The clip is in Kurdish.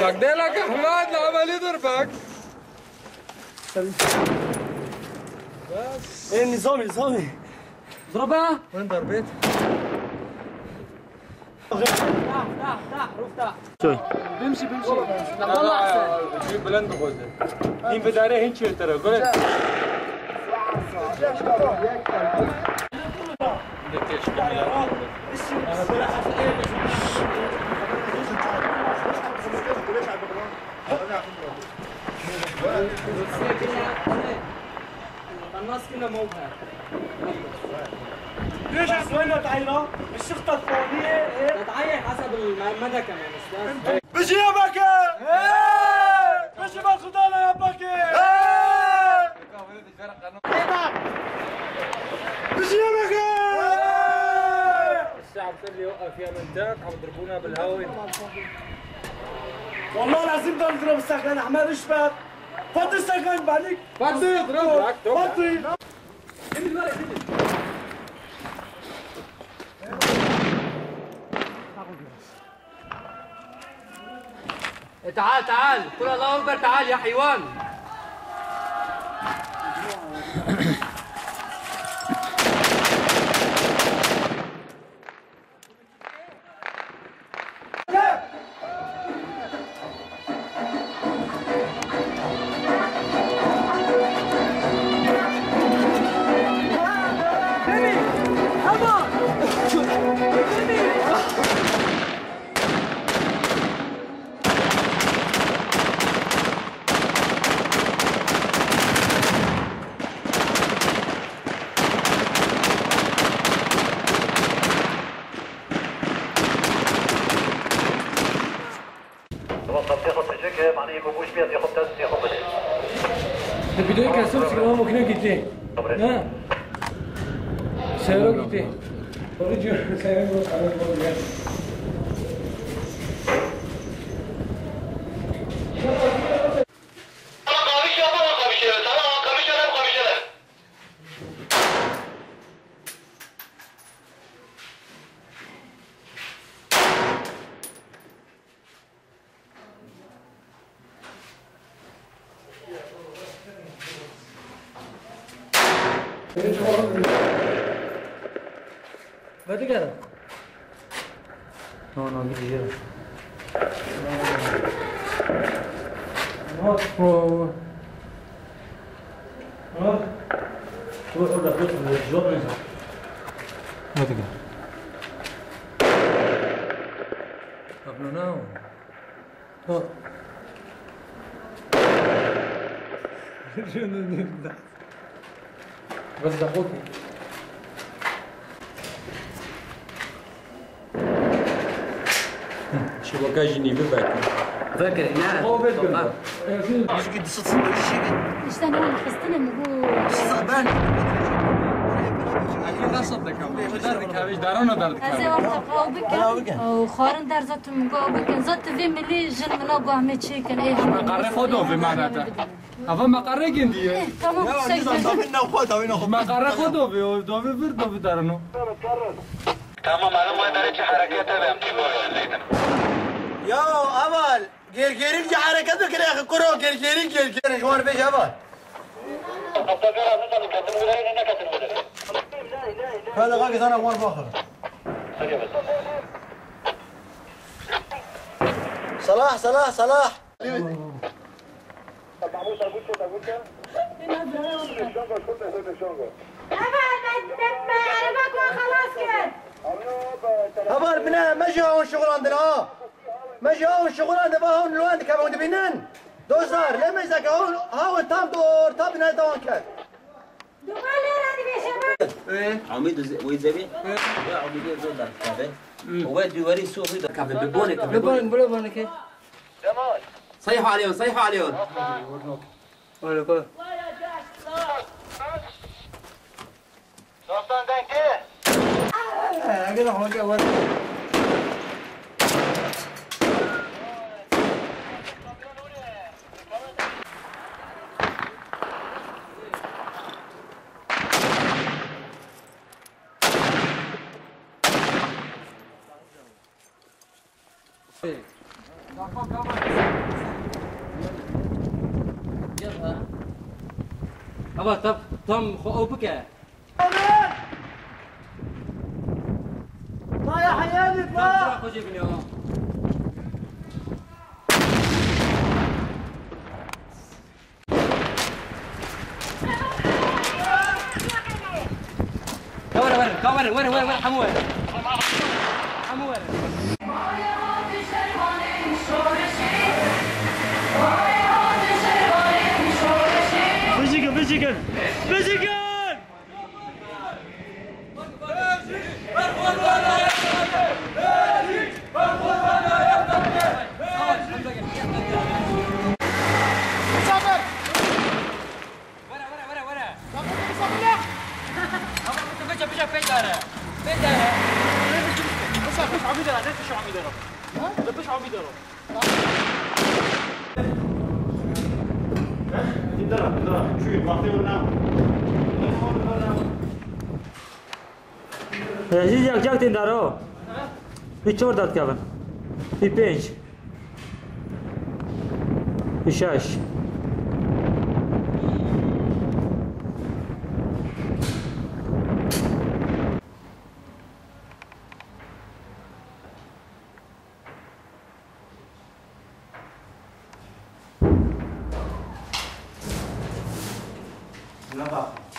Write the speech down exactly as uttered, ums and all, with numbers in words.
Bak, ne alaka? Hadi, ameli dur bak. Ê, Nizamî, Nizamî. ضربة. وين ضربت؟ تحت، تحت، تحت، روح تحت. شوي. بمشي، بمشي. لا، والله أحسن. جيب بلند خذ. هين بداري، هين شوي ترى. قول. الناس كلها موجهة. ليش عصينا تعيرة؟ الشخطة الثانية، إيه؟ تتعين حسب الم-، مدى كمان، بس. بجيبك! إيه! بجيب الخضار يا بكي! إيه! بجيبك! إيه! الشعب كله يوقف يا من تحت، عم يضربونا بالهوا. والله العظيم ده نضرب السكن، أحمد، اشبك. فضي السكن بعديك. فضي، اضرب، فضي. تعال، تعال، قل الله أكبر، تعال يا حيوان. Tamam, kapıya kapayacak, e, mani bu boş bir yerde, yapıp ters yapabilir. Di videoyu kestim, sigara makine gitti. Tamam. Ha? Seyro gitti. Onu diyor, seyro bu, seyro bu, ya. Tamam, kamış yapalım, kamış yapalım. Tamam, kamış yapalım, kamış yapalım. Vedigerin. No, no, gidiyor. Oh, oh, oh. Hadi gel. Abla, ne o? Ha. Şunu dinle. Bas da okey. Şibaka jî nî bibek. Vekir, ne? O vekir. Yüzgü dışısın böyle şey. İşte ne oldu? Fıstığını mı bu? Dışısın ben. Nasıl da kaldı? Darana dardı. Ez ê orta xwe ew bikim. Ew bikin. Ew xwarin der zat min got ew bikin. Zat vê milî jin min a got em ê çêkin. Ê, meqerê xwe do vê manete. Ava meqerê gindî ye. Eh, tamam, ya, kısa nizam, güzel. Davê nexwe, davê nexwe. Meqerê xwe do vê, o do vê vir, do vê darano. Tamam, alın, ma derê çi herekete be, em tî boy lêdin. Ya, Eval, gêrgêrîk çi hereket bikire, kuro, gêrgêrîk, gêrgêrîk. Ji wan bêje, Eval. Hafta bir anı sanı ketin bu derine ne ketin bu derine. Hadi, kalk, sana wan bakır. Salah, Salah, Salah. Heval, me, me, me, me, ereba ku xelas kir. Heval bine, me jî hawin şixulandin ha. Me jî hawin şixulandin, va hawin li wan dikevin, dibînin. Dostlar, lê me zeke hawin, hawin tam di orta bine dewam kir. Duma lê re dibêje me. Amîd wî zevî. Wê amîdê zor derkeve. Wê duwarî sû wî derkeve. Bi bonê keve. Bi bonê, bi bonê ke. Sayı halyon, sayı halyon. Öyle koy. Dostan denkê. Eger hoca var. Ava tam, tam xwe ew bike. Daya heyalî ba! Tam xwe jê bîne. Ka were, were, ka were, were, were, were, hemû were. Hemû were. Bijikin, bijikin, bijikin! Were, were, were, were. Ama bize, bize pek dare. Pek dare. Bize, bize amî dara, ne tişo amî dara. Ha? Bize amî dara. Hêjî yek yek tên daro. Hî çor dadkevin. Hî pênc. Hî şeş. Buna bak.